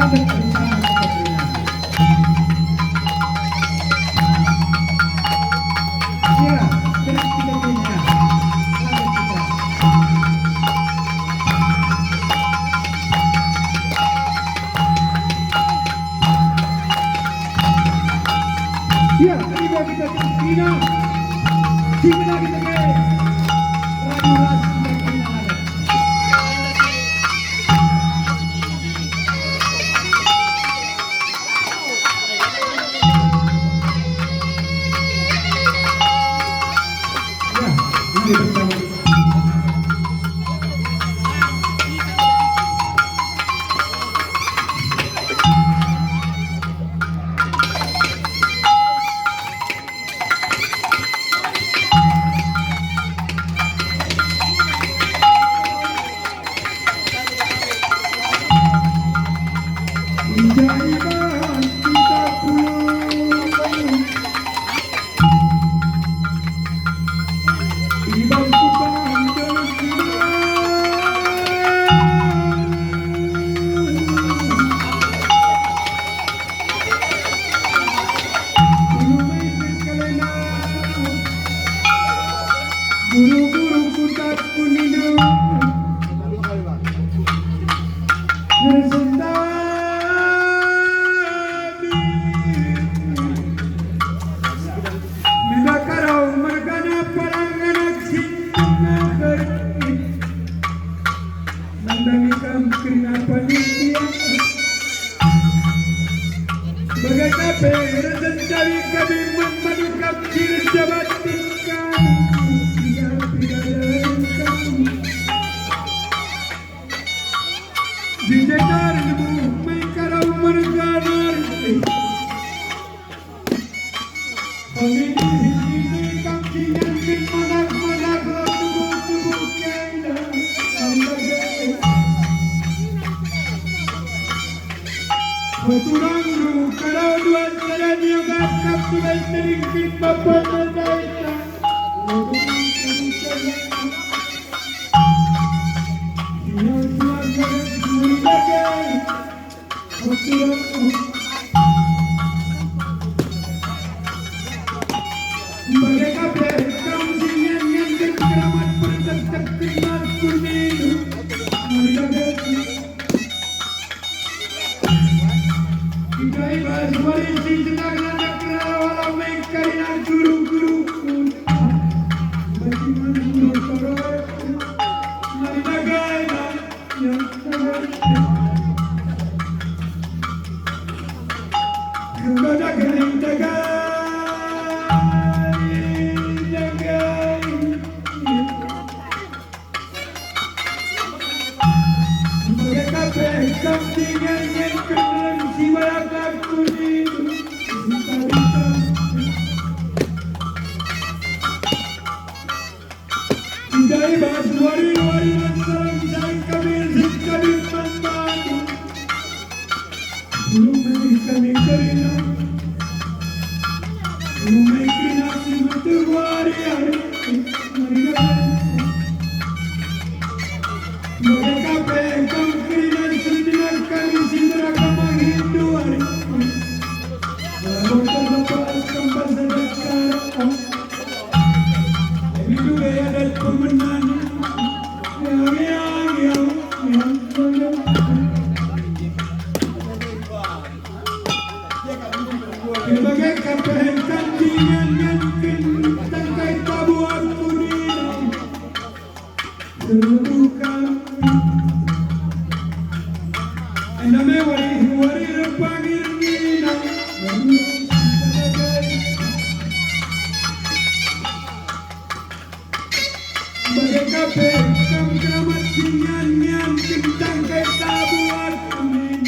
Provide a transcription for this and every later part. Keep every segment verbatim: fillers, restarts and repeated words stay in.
Bersama kita. Ya, terus kita punya. Lanjut kita. Ya, tiba kita ke Cina. Sini lagi, teman. Rayu ras kita Cina lagi. Ya, ini bersama. Guru-guru kutat kuninu. Bersentari. Mendakaro mergana palang anak si tengah. Nandangi kam kerina panitia. Bage ka pe resen kami, kami madu kam kiri jabat tingkat. Tidak pidana kam. Di jenar lebuh mai karau merganar. Peturang dua sada niagakap sudah teringkit bapa mendaita. Bage ka pe kam si ngen-ngenken keramat pertek-tek keramat kurninu. Mari bage. Kita ibas wari si senang landak kerala walau mengkarina guru-guruku. Bagi menurut perut. Mari bage. Ndai bas wari-wari man salam-salam kami, sik kami man bandu. Lumai kami kerina, lumai kerina si meter wari-wari. Bage ka pe kam kerina si dengar kami si beragama Hindu wari. Lamun terlepas kam bahasa Dangkal. Enda me wari, wari rempang irnina. Bage ka pe kam keramat si nian-nian kentang kai tabu aku min.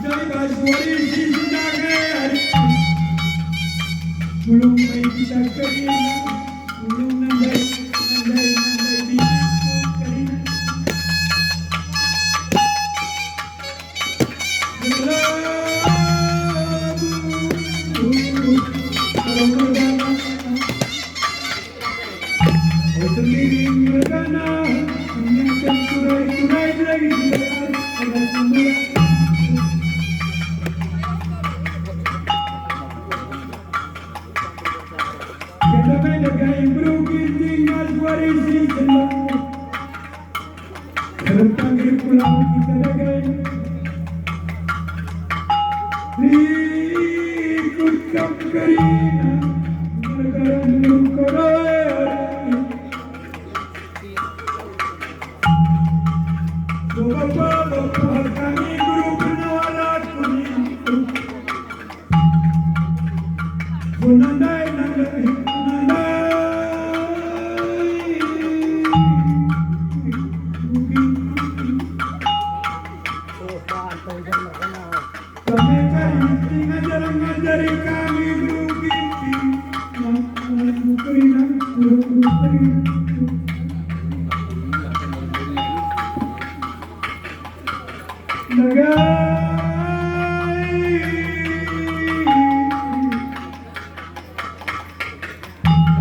Jadi bas wari si sudah ari. Belum main kita kerina, belum nandai, nandai, nandai di kerina. Kata beda kai berugi tinggal suari si senang. Rentang diri pulau kita dagai. Rikut kam kerina, negara nungkara. Bapa-bapa kami guru pernah kuning. Nandai, nandai, nandai. Kami kari ngajari kami guru Ginting. Dagai.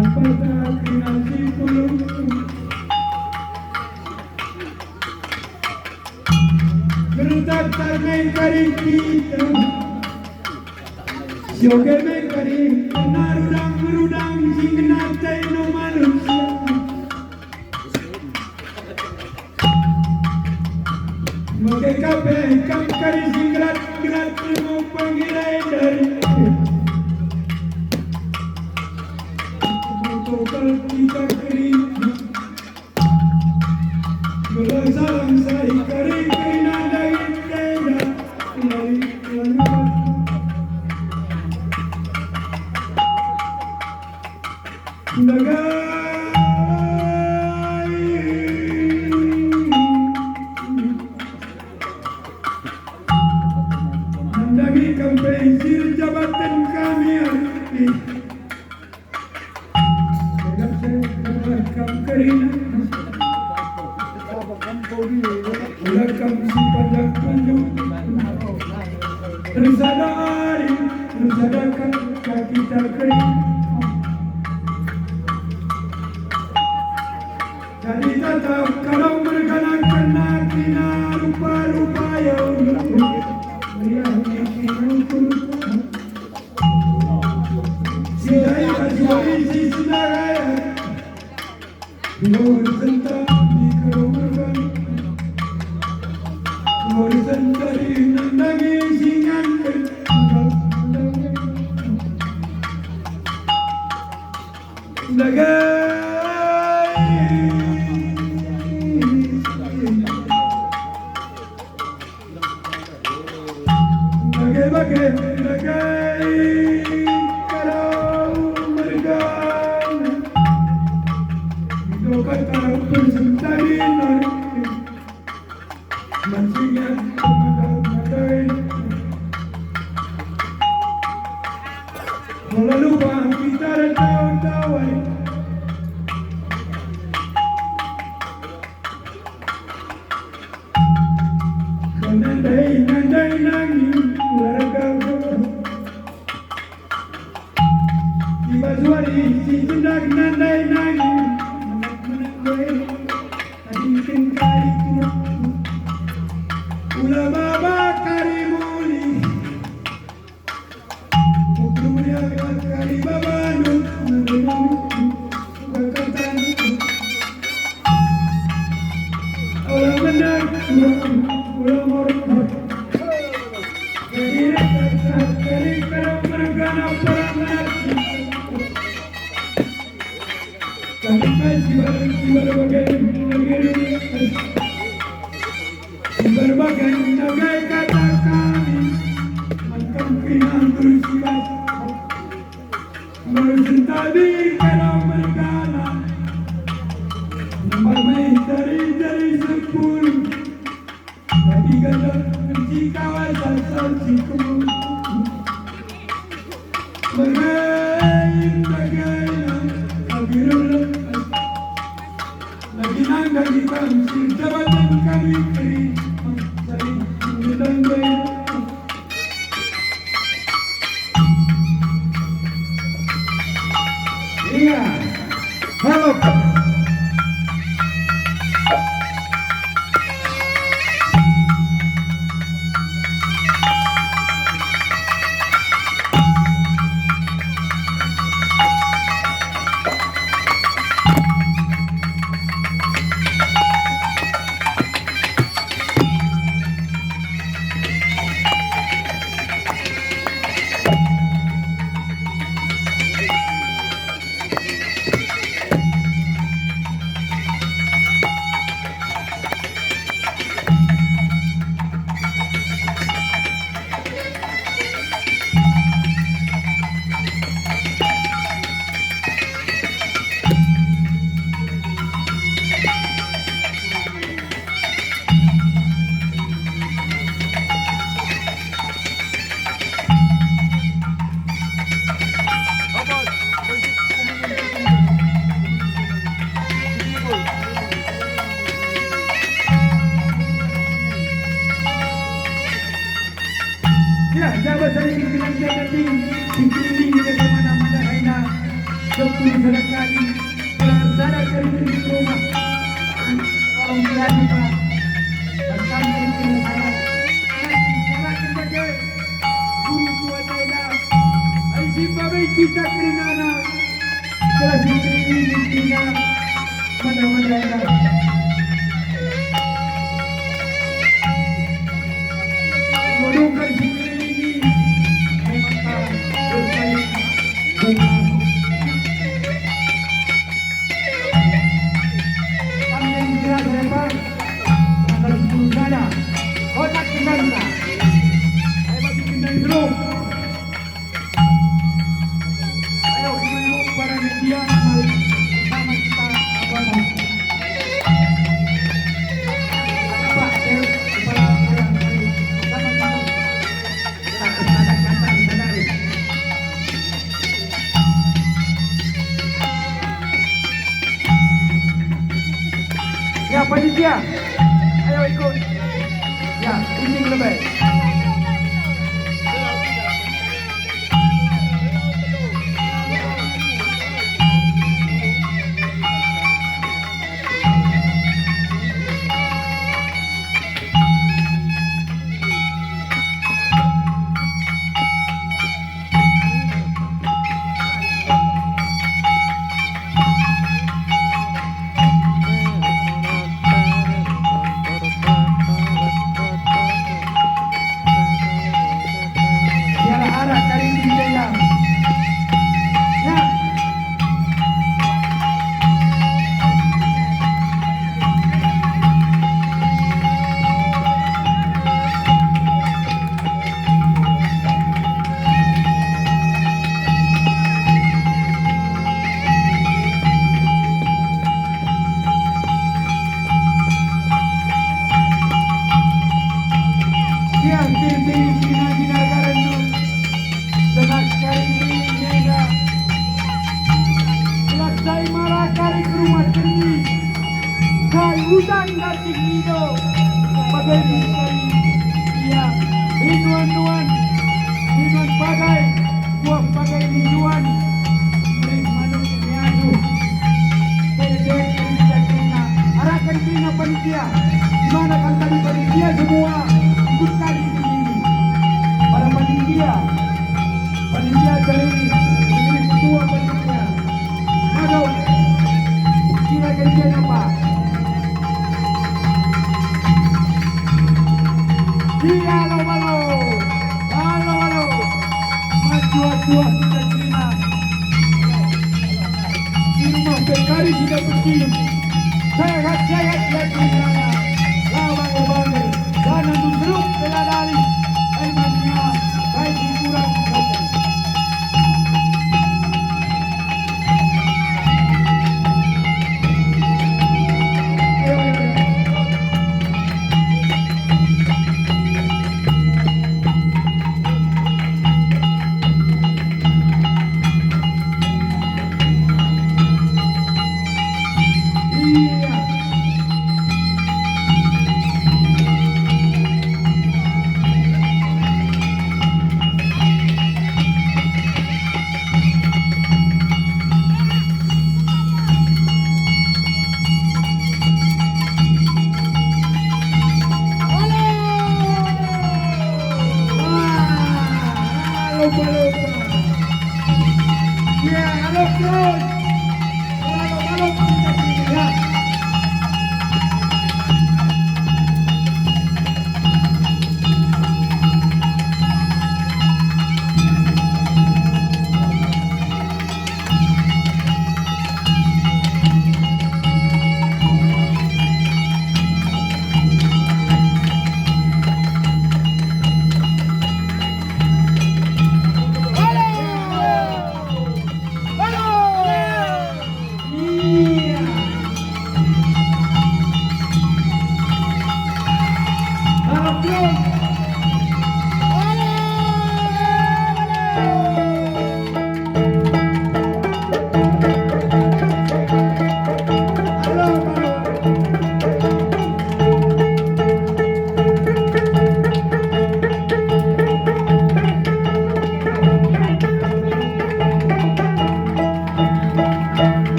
Apa tak kena si pulung. Gertak tak main kari kita. Sioge main kari kena rudang-rudang si ngena teno manusia. Maka kape kam kari si gelat-gelat nemo penggirai dari. Protokol kita keri. Gelar salam sai kari keri nadai tenda. Lari lalu. Dagai. Nandangi kam pe sir jabaten kami ari. Kam kerina. Ulah kam si panjang tunjuk. Tersadari, tersadakan kaki tak kering. Jadi tatap kalau mergana kena rupa-rupa ya. Meriah ni si rukun. Si dai baju isi si daraya. Lurus sentari kerumahan. Lurus sentari nandangi si nganten. Dagai. Bage-bage, bage, kalau mergana. Idokan kalau persentalinan. Mancingnya, madai. Kalau lupa kita ada tahu-tahu. Nandai-nandai nangi warga. Di bas wari si jendak nandai nangi. Menek-menek we, tadingken kari turang. Ula baba kari muli. Berbagai, berbagai kata kami mengkampi anggur silas. Mersentabi kalau mergana. Nambah meh jari-jari sepuluh. Tapi gajah si kawasan si kemul. Bagain, bagain, tapi rela. Lagi nangga di panci jabatan kami keri. Jadi, menyedang gaya. Iya. Halo. Sedekah di dalam sada kali rumah. Tolong diadu, Pak. Bersama dengan saya. Saya guru tua China. Ai si babai kita kerinana. Jelas ini kita. Mana-mana. Mudungkan si ini. Memang tak bersaing. Ayo, para media, mari bersama kita. Ya, panitia, ayo ikut. Ya, ini lebih. Biarlah arah kali ini, ya. Ya. Tiang tiri-tiri gina-gina garendu, senak kari enda. Gelah sai mara kari ke rumah keni, kai utang ganti nido, bage kari ia, linuan-nuan, linuan bagai, buah bagai linuan, beri manuk ni aduh. Arahkan kerina panitia. Di mana kan tadi panitia semua ikut kami di sini? Para panitia, panitia kali ini, menjadi ketua panitia. Aduh, kira-kira apa? Iya, halo, halo. Halo, halo. Maju, maju, kita terima. Di rumah sekali sudah bercium. Sehat-sehat ya, Trisana. Lawang Ubangi. Dan untuk Seruk Keladali. Emangnya, baik kurang. Halo, halo, halo. Ya, halo, terus. Halo, halo, halo. Ya. Iya,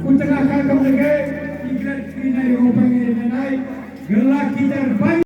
Ku tengah kangkang dage, i gelar kerina Yehuda ngenai, gelah kita erbaik.